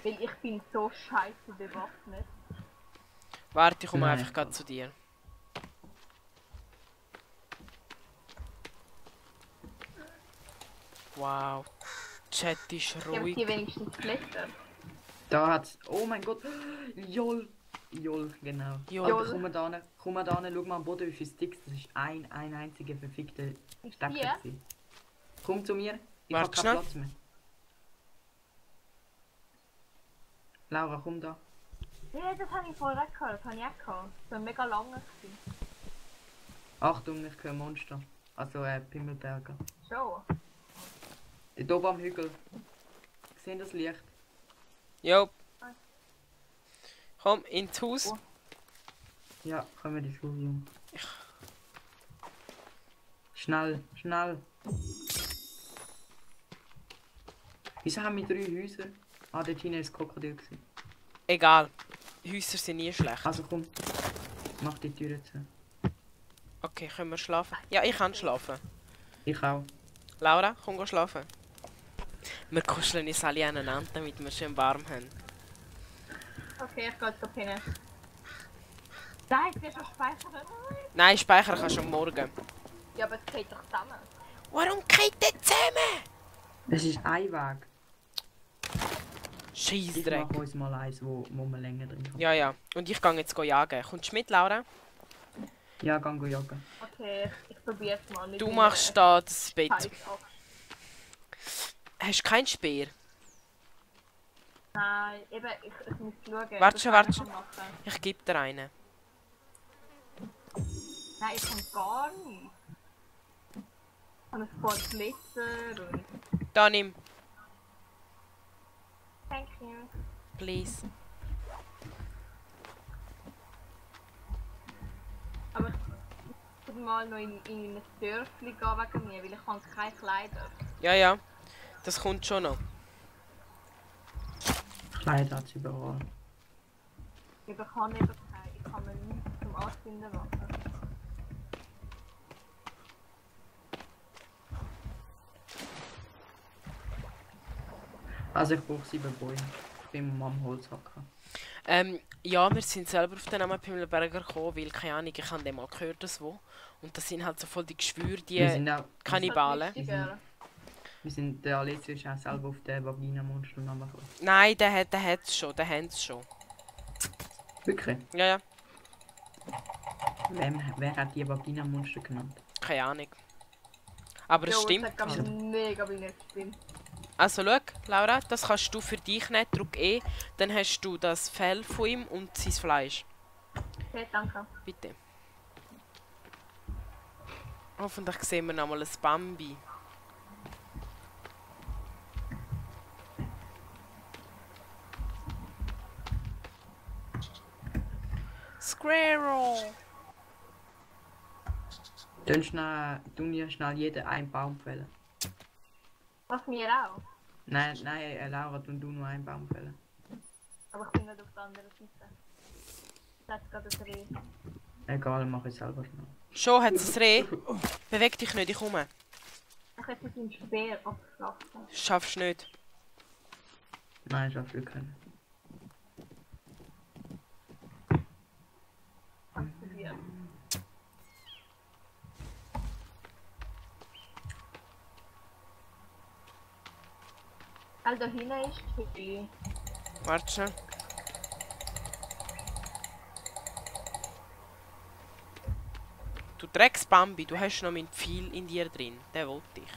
weil ich bin so scheiße bewaffnet. Warte, ich komme Nein. einfach gerade zu dir. Wow. Chat ist Ich habe ruhig. hier wenigstens Blätter. Da hat's. Oh mein Gott. Jol. Jol, genau. Jol. Alter, komm mal da hin, schau mal am Boden, wie viele Sticks. Das ist ein einziger verfickter Stecker. Vier? gewesen. Komm zu mir. Ich Warte hab keinen schnell. Platz mehr. Laura, komm da. Ja, das habe ich voll weggeholt, das habe ich auch gehabt. Das war mega lange. gewesen. Achtung, ich höre Monster. Also Pimmelberger. Schon. Dort oben am Hügel. Sehen das Licht? Jo. Komm ins Haus. Oh. Ja, kommen wir die Schule, Junge. Schnell, schnell. Wieso haben wir 3 Häuser? Ah, dort hinten ist das Krokodil gewesen. Egal. Häuser sind nie schlecht. Also komm. Mach die Türe zu. Okay, können wir schlafen? Ja, ich kann schlafen. Ich auch. Laura, komm geh schlafen. Wir kuscheln uns alle aneinander, damit wir schön warm haben. Okay, ich gehe jetzt hin. Nein, ich will schon speichern. Nein, speichern kannst du am Morgen. Ja, aber es geht doch zusammen. Warum geht der zusammen? Es ist ein Weg. Ich Scheissdreck. mache uns mal eins, wo wir länger drin haben. Ja, ja. Und ich gehe jetzt jagen. Kommst du mit, Laura? Ja, geh jagen. Okay, ich probiere es mal. Mit Du meiner machst da das Bett. Scheiß ab. Hast du keinen Speer? Nein, eben, ich muss schauen. Warte was schon, ich warte schon. machen kann. Ich gebe dir einen. Nein, ich kann gar nichts. Ich habe ein paar Glitter und... Da nimm, Thank you. please. Aber ich muss mal noch in ein Dörfli gehen wegen mir, weil ich habe keine Kleider. Ja, ja. Das kommt schon noch. Kleider hat sie überall. Ich kann eben keine, ich kann mir nichts zum Anzünden machen. Also ich brauche 7 Bäume. Ich bin am Holzhacken. Ja, wir sind selber auf den Namen Pimmelberger gekommen, weil, keine Ahnung, ich habe den mal gehört, das wo. Und das sind halt so voll die Geschwüre, Wir die sind auch, Kannibalen. Wichtiger. wir sind, der Alessio ist auch selber auf den Vagina-Monster Namen gekommen. Nein, der hat's schon, der hat's schon. Wirklich? Ja, ja, Wer hat die Vagina-Monster genannt? keine Ahnung. Aber es Jo, stimmt. das kann mega wie nicht stimmt. Also schau, Laura, das kannst du für dich nehmen, drück E, dann hast du das Fell von ihm und sein Fleisch. Okay, danke. Bitte. Hoffentlich sehen wir noch mal ein Bambi. Squirrel! Tun wir schnell jeden einen Baum fällen. Was mir auch. Nein, Laura, tun du nur einen Baum fällen. Aber ich bin nicht auf der anderen Seite. Das ist gerade ein Reh. Egal, mach ich selber schnell. Schon hat es ein Reh. Beweg dich nicht, ich komme. Ich hätte seinen Speer abgeschlagen. Schaffst nicht. Nein, ich will können. Aktiviert. Also da hinten ist die. Warte schon. Du Drecks Bambi, du hast noch meinen Pfeil in dir drin. Der wollte dich.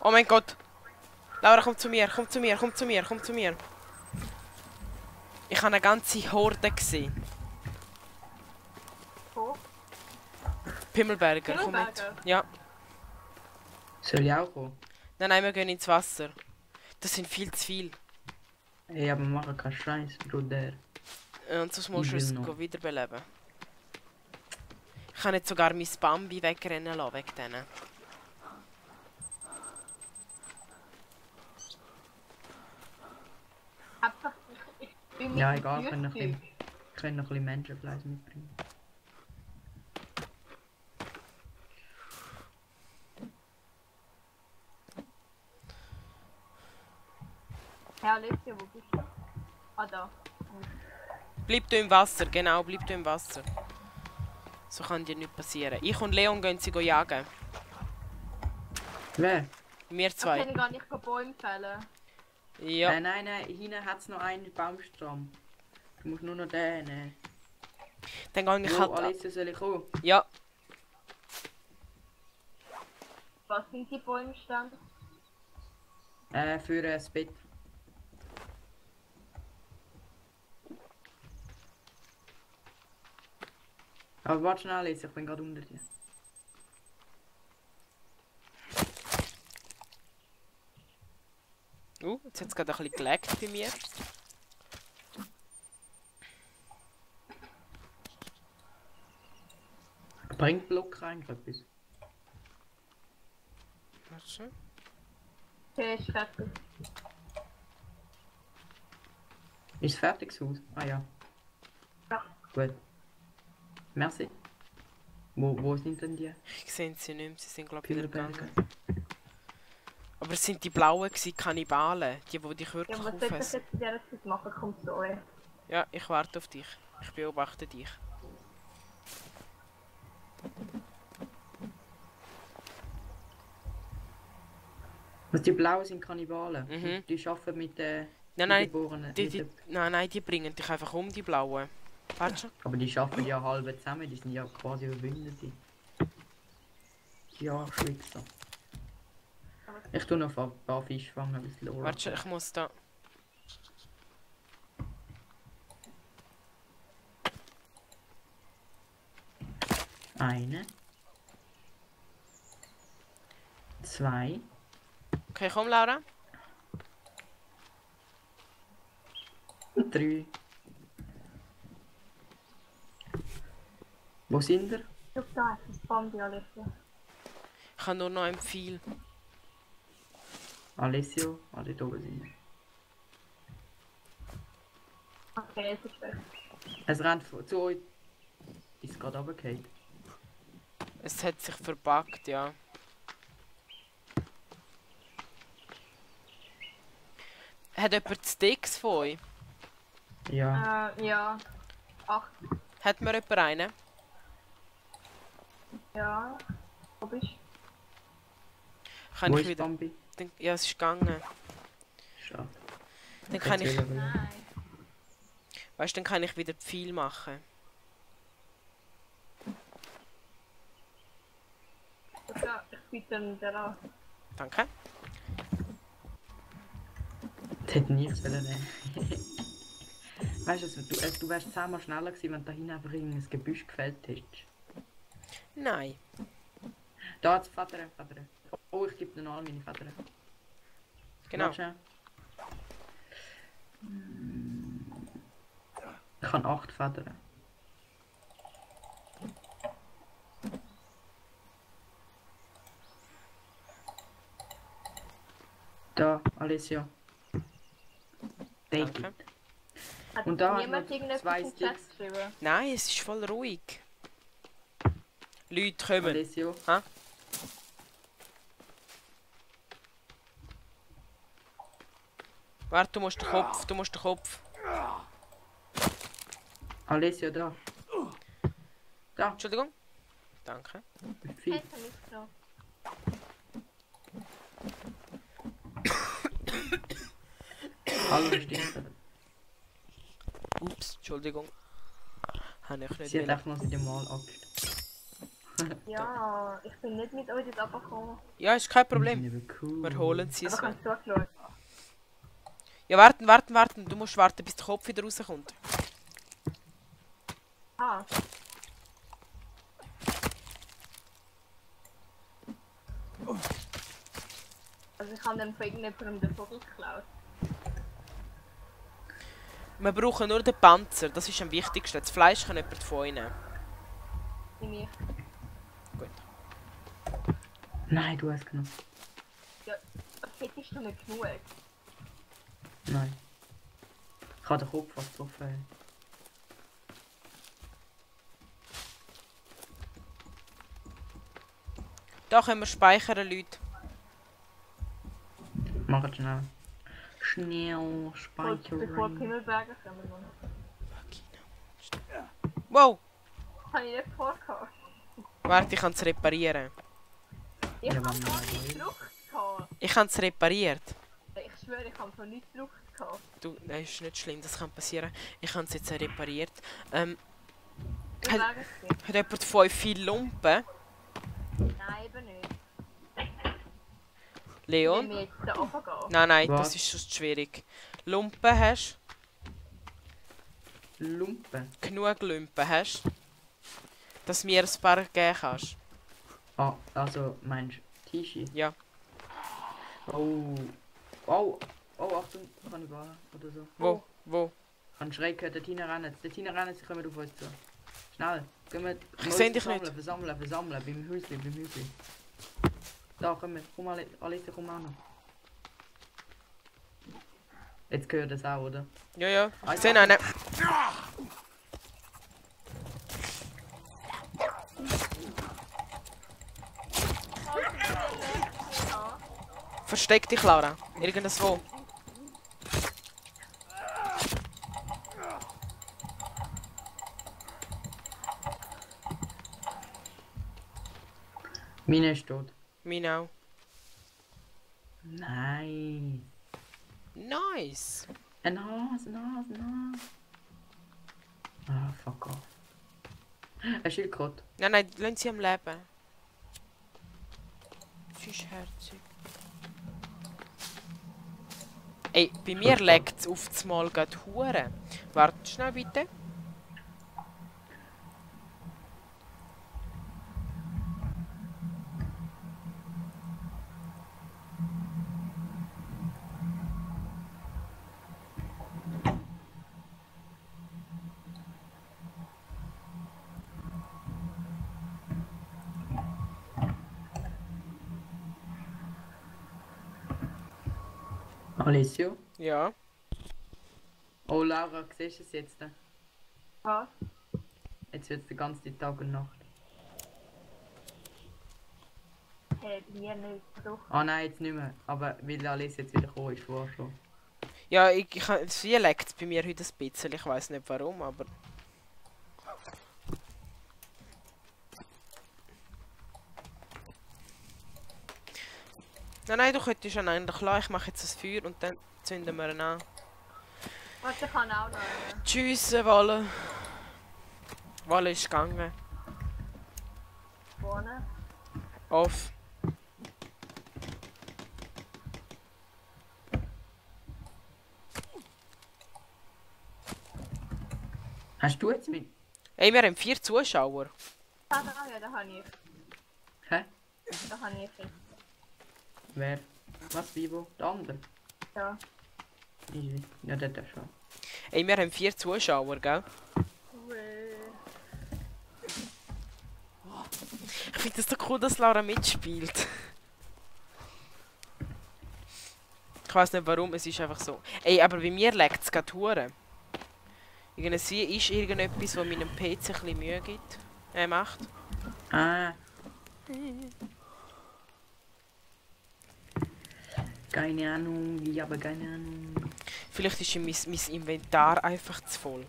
Oh mein Gott! Laura, komm zu mir, komm zu mir, komm zu mir, komm zu mir. Ich habe eine ganze Horde gesehen. Wo? Pimmelberger, komm mit. Pimmelberger? Ja. Soll ich auch kommen? Nein, wir gehen ins Wasser. Das sind viel zu viel. Ey, aber machen keinen Scheiß, Bruder. Und sonst musst du Ich es will noch. wiederbeleben. Ich kann jetzt sogar mein Bambi wegrennen lassen wegen denen. Einfach, ich bin Ja, mit egal, dem können noch ein Flugzeug. bisschen, können noch ein bisschen Menschenfleisch mitbringen. Ja, Alessio, wo bist du? Ah, da. Bleib du im Wasser, genau, bleib du im Wasser. So kann dir nichts passieren. Ich und Leon gehen sie jagen. Wer? Wir Ich zwei. kann gar nicht Bäume fällen. Ja. Nein, hinten hat es noch einen Baumstamm. Du musst nur noch den nehmen. Dann gehe ich Wo, halt. Alessio, soll ich kommen? Ja. Was sind die Bäume stand? Für das Bett. Aber warte schnell, Alessio, ich bin gerade unter dir. Jetzt hat es gerade ein bisschen gelaggt bei mir. Bringt Block rein, etwas. Warte schon. Okay, ist fertig. Ist es fertig, das Haus? Ah ja. Ja. Gut. Merci. Wo sind denn die? Ich sehe sie nicht mehr, sie sind glaube ich wieder Pimmelberger? gegangen. Aber es sind die blauen gewesen, Kannibalen, die dich Ja, wirklich was soll ich aufessen. jetzt in dieser Zeit machen? Kommt zu euch. Ja, ich warte auf dich. Ich beobachte dich. Was die Blauen sind Kannibalen. Mhm. Die arbeiten mit den Nein, nein, Eingeborenen. nein, die bringen dich einfach um, die Blauen. Warte schon. Aber die arbeiten ja halb zusammen, die sind ja quasi Verbündete. Ja, Schwichser. Ich tue noch ein paar Fische fangen, ein bisschen Lore. Warte schon, ich muss da. Eine. Zwei. Okay, komm, Laura. Und drei. Wo sind wir? Schau da, das ist Bambi, Alessia. Ich habe nur noch ein Pfeil. Alessio. Ah, dort oben sind wir. Okay, es ist weg. Es rennt zu euch. Ist gerade runtergefallen. Es hat sich verbuggt, ja. Hat jemand Sticks von euch? Ja. Ja. 8. Hat mir jemand einen? Ja. Wo bist du? Kann Wo ich ist wieder. Bambi? Ja, es ist gegangen. Schade. Dann kann ich. Nein. Weißt du, dann kann ich wieder Pfeil machen. Ja, ich biete ihn dir an. Danke. Das hätte nichts nehmen. Weißt du, du wärst 10-mal schneller gewesen, wenn du da hinten einfach irgendein Gebüsch gefällt hättest. Nein. Da hat's Federn. Oh, ich gebe dir noch all meine Federn. Genau. Warte schnell. Ich habe 8 Federn. Da, Alessio. Take Danke. it. Hat Und da niemand hat noch irgendetwas 2 im Chat Sticks. geschrieben? Nein, es ist voll ruhig. Leute kommen. Alessio. Ha? Warte, du musst den Kopf. Alessio, da. Da, Entschuldigung. Danke. viel. Jetzt habe ich genommen. Hallo, stimmt. Ups, Entschuldigung. Habe ich nicht Sie hat wollen. einfach noch sie mal Angst. Ja, ich bin nicht mit euch dort runtergekommen. Ja, ist kein Problem. Cool. Wir holen sie Aber es. ich habe zugeschaut. Ja, warten. Du musst warten, bis der Kopf wieder rauskommt. Ah. Also ich habe dann von irgendjemandem den Vogel geklaut. Wir brauchen nur den Panzer, das ist am wichtigsten. Das Fleisch kann jemand von euch nehmen. In mir. Gut. Nein, du hast genug. Ja, das hättest du nicht genug. Nein. Ich habe den Kopf fast getroffen. Da können wir speichern, Leute. Mach es schnell. Schnell, Bevor die Speicherung. Himmelberge kommen. Mann. Wow! Das habe ich nicht vorgehabt. Warte, ich kann es reparieren. Ich Ja, habe Mann, gar nein. nicht Luft gehabt. Ich habe es repariert. Ich schwöre, ich habe von nichts Luft gehabt. Du, das ist nicht schlimm, das kann passieren. Ich habe es jetzt repariert. Wie Hat- wäre es? Hat jemand von euch viel Lumpen? Nein, eben nicht. Wenn Leon? wir jetzt da runtergehen. Nein, Was? das ist sonst schwierig. Lumpen hast Lumpen. du? Genug Lumpen hast du? Dass mir ein paar geben kannst? Ah, also meinst du Tischi? Ja. Oh. Oh. Oh, Achtung, Kannibalen oder so. Wo? Wo? An Schreck dort hinrennen. Dort hinrennen, sie kommen auf uns zu. Schnell. Gehen wir Ich seh dich nicht. Versammeln. Beim Häusli. Da, komm, Alissa, komm auch noch. Jetzt gehört das auch, oder? Ja. Ich sehe einen. Versteck dich, Laura. Irgendwo. Meine ist tot. Meine auch. Nein. Nice! Ein Hase. Ah, fuck off. Ein Schildkröte. Nein, lassen sie am Leben. Sie ist herzig. Ey, bei mir legt es auf das Mal gerade Hure. Warte schnell bitte. Alessio? Ja. Oh, Laura, siehst du es jetzt? Was? Jetzt wird es den ganzen Tag und Nacht. Hey, bei mir nicht. Doch. Ah nein, jetzt nicht mehr. Aber weil Alessio jetzt wieder gekommen ist, war schon. Ja, sie legt bei mir heute ein bisschen. Ich weiß nicht warum, aber. Nein, du könntest schon eigentlich klar, ich mache jetzt das Feuer und dann zünden wir ihn an. Warte, ich kann auch noch einen. Tschüss, Walle. Walle ist gegangen. Vorne. Off. Hast du jetzt mit? Ey, wir haben 4 Zuschauer. Ah, ja, da habe ich. Hä? Da habe ich. Wer? Was, Vivo? Der andere? Ja. Easy. Ja, der darf schon. Ey, wir haben 4 Zuschauer, gell? Ich finde es so cool, dass Laura mitspielt. Ich weiß nicht warum, es ist einfach so. Ey, aber bei mir legt es gerade Hure. Irgendwie ist irgendetwas, was meinem PC ein bisschen Mühe gibt. Macht. Ah. Keine Ahnung, ich habe keine Ahnung. Vielleicht ist mein Inventar einfach zu voll.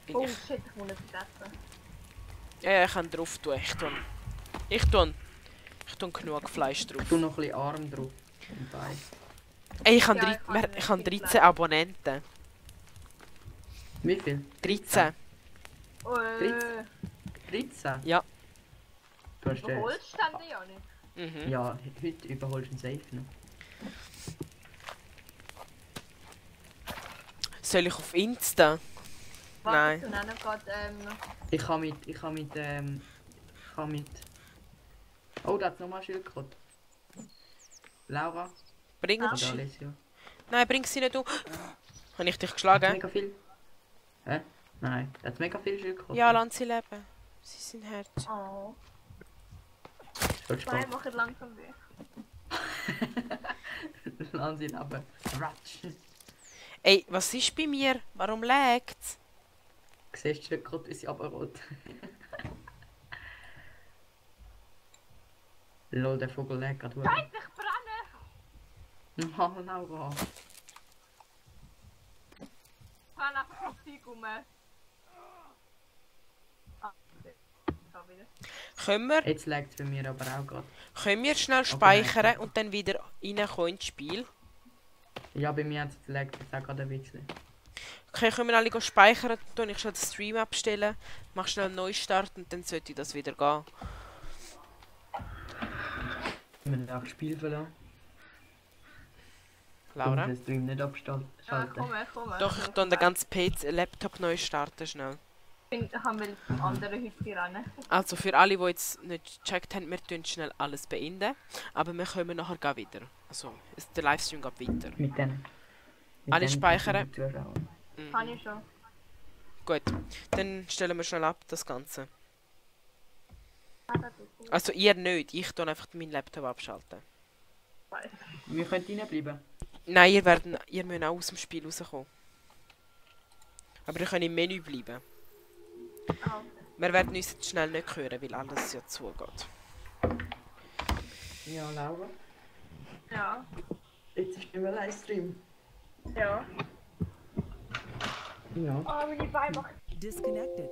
Bin Oh ich... shit, ich muss nicht vergessen. Ja, ich kann drauf tun. Ich tue genug Fleisch drauf. Ich tue noch ein bisschen Arm drauf. Und Bein. Ey, ich habe Ja, ich kann 13 Fleisch. Abonnenten. Wie viel? 13. Oh, 13? Ja. Du hast überholst du dann ja nicht? Mhm. Ja, heute überholst du ihn safe noch. Soll ich auf Insta? Nein. Warte, und dann geht, Ich kann mit... Oh, da hat nochmal Schildkröte. Laura? Bring Oder uns. Alessio? Nein, bring sie nicht um. Habe ich dich Hat geschlagen? mega viel? Hä? Nein, da hat mega viel Schildkröte. Ja, lass sie leben. Sie sind Herz. oh. Das wird Nein, Spaß. mach ich langsam weh. Lass sie leben. Ratsch. Ey, was ist bei mir? Warum lägt's? Du siehst die Schildkröte, wie sie runterrollt. Lol, der Vogel lag gerade. Scheiße, ich brenne! Mann, Laura. Ich brenne einfach auf Zeug rum. Ah, da wieder. Können Jetzt lag es bei mir aber auch gerade. wir schnell nein, speichern nein. und dann wieder reinkommen ins Spiel? Ja, bei mir hat es lag jetzt auch gerade ein bisschen. Okay, können wir alle gehen speichern, dann ich schnell den Stream abstellen, mach schnell einen Neustart und dann sollte das wieder gehen. Wir haben auch das Spiel verloren. Laura? Und den Stream nicht abschalten. Ja, ich komme. Doch, ich tue den ganzen Laptop neu starten schnell. Ich will zum anderen heute rennen. Also für alle, die jetzt nicht gecheckt haben, wir tun schnell alles beenden, aber wir kommen nachher gleich wieder. Also der Livestream geht weiter. Mit denen. Alle speichern. Mhm. Kann ich schon. Gut, dann stellen wir schnell ab das Ganze. Ah, das ist gut. Also ihr nicht, ich tue einfach meinen Laptop abschalten. Wir können reinbleiben. Nein, ihr müsst auch aus dem Spiel rauskommen. Aber ihr könnt im Menü bleiben. Ah, Wir werden uns jetzt schnell nicht hören, weil alles ja zugeht. Ja, Laura. ja. Jetzt ist nicht mehr Livestream. Ja. Ja. Oh, meine Beine machen. Disconnected.